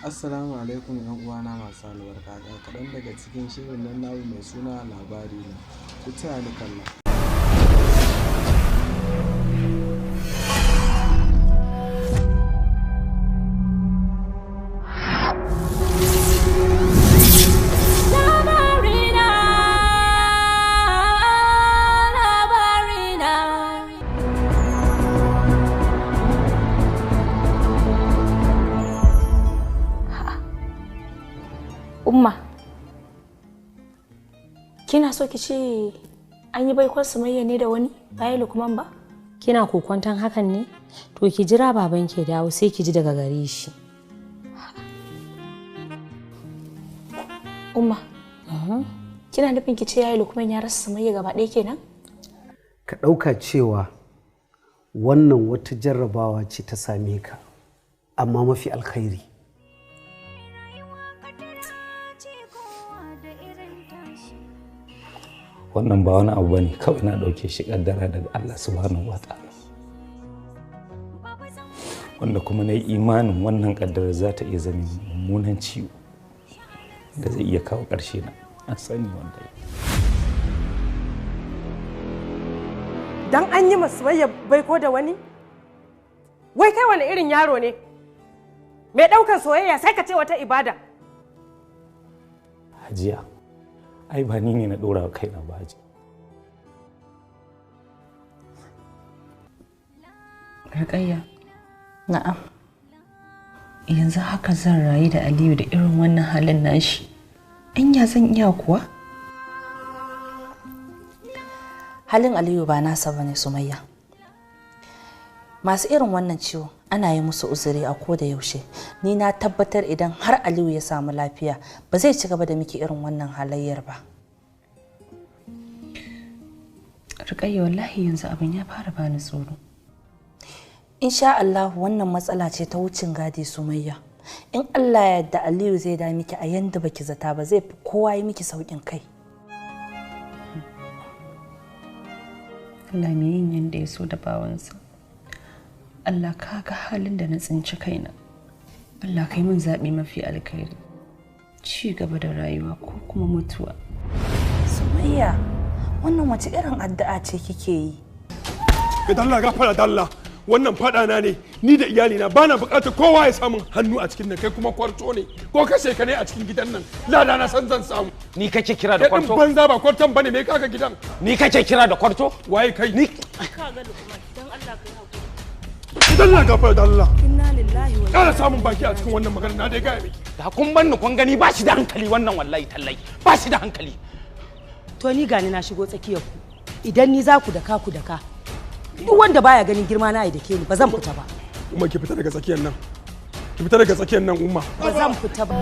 Assalamu alaikum ‘yan uwana masu albarka, ga kaɗan daga cikin shirin nan namu mai suna labari na, ku taya ni kalla. Umma, kina so ki ce an yi baikon Sumayya ne da wani bayan Lukman ba? Kina kokwanton hakan ne? To ki jira baban ke dawo sai ki ji daga gare shi. Umma, kina nufin ki ce yayi Lukman ya rasa Sumayya gaba ɗaya kenan? Ka ɗauka cewa wannan wata jarrabawa ce ta same ka, amma mafi alkhairi. Wannan ba wani abu bane, kawai na ɗauke shi ƙaddara daga Allah subhanahu wa ta'ala, wanda kuma na yi imanin wannan ƙaddara za ta iya zama mummunan ciwo da zai iya kawo ƙarshe na an sani wanda dan an yi masoyayya baiko da wani. Wai kai wani irin yaro ne mai ɗaukar soyayya sai ka ce wata ibada? Hajiya, ai ba ni ne na ɗora wa kaina ba hajiya. Rukayya. Na'am. Yanzu haka zan rayu da Aliyu da irin wannan halin nashi. Anya zan iya kuwa? Halin Aliyu ba nasa bane Sumayya. Masu irin wannan ciwo ana yi musu uzuri a koda yaushe. Ni na tabbatar idan har Aliyu ya samu lafiya ba zai ci gaba da miki irin wannan halayyar ba. Rukayya, wallahi yanzu abin ya fara bani tsoro. Insha Allah wannan matsala ce ta wucin gadi Sumayya. In Allah ya yarda Aliyu zai da miki a yanda baki zata ba, zai fi kowa yi miki saukin kai. Allah mai yin yanda ya so da bawansa. Allah ka ga halin da na tsinci kaina. Allah kai min zaɓi mafi alkhairi. Ci gaba da rayuwa ko kuma mutuwa. Sumayya, wannan wace irin addu'a ce kike yi? Ga dalla gafara dalla. Wannan fada na ne, ni da iyalina ba na bukatar kowa ya samu hannu a cikin nan, kai kuma kwarto ne ko kashe ka ne a cikin gidan nan. Lada na san zan samu. Ni kake kira da kwarto? Kai banza ba kwarton bane, me kaka gidan? Ni kake kira da kwarto? Waye kai? Ni ka ga Lukman, dan Allah kai hakuri. Idan la gafara da Allah. Inna lillahi wa Kara samun baki a cikin wannan magana na dai gaya miki. Da kun banni kun gani ba shi da hankali wannan, wallahi tallahi ba shi da hankali. To ni gani na shigo tsakiyar ku. Idan ni za ku da ka ku da ka. Duk wanda baya ganin girma na da ke ni ba zan fita ba. Umma ki fita daga tsakiyar nan. Ki fita daga tsakiyar nan Umma. Ba zan fita ba.